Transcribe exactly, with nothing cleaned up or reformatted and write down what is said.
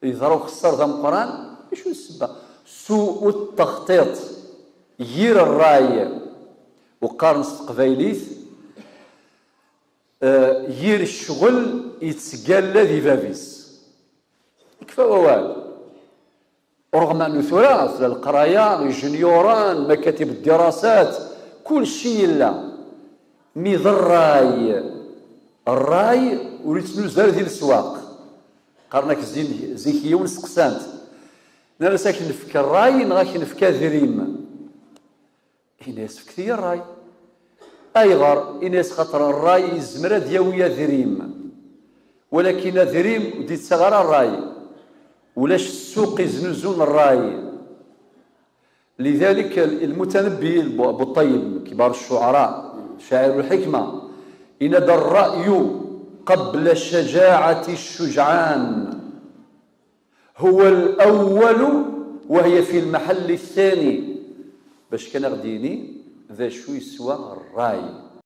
Yeḍra uxeṣṣar d ameqqran. Acu d ssebba? Su'u ttaxtiṭ. Yir ṛṛay, u qqaren s teqbaylit, eh, yir ccɣel yettgalla di bab-is. Ikfa wawal. Rɣem annu tura tella leqraya, ijenyuren, makatib ddirasat, kulci yella. Mi d ṛṛay, ṛṛay ur yettnuzu ara di leswaq. Qqaren-ak zik, zik yiwen seqsan-t. Nnan-as, "Ad k-nefk ṛṛay neɣ ad k-nefk adrim?" Ini-as, "Fket-iyi ṛṛay." "Ayɣer?" Ini-as, "Xaṭer ṛṛay yezmer ad yawi adrim, walakin adrim ur d-yettaɣ ara ṛṛay. Ulac ssuq iznuzun ṛṛay." لذلك المتنبي أبو الطيب من كبار الشعراء، شاعر الحكمة، إن الرأي قبل شجاعة الشجعان هو الأول وهي في المحل الثاني. Bac kan ad ɣ-d-yini d acu yeswa ṛṛay.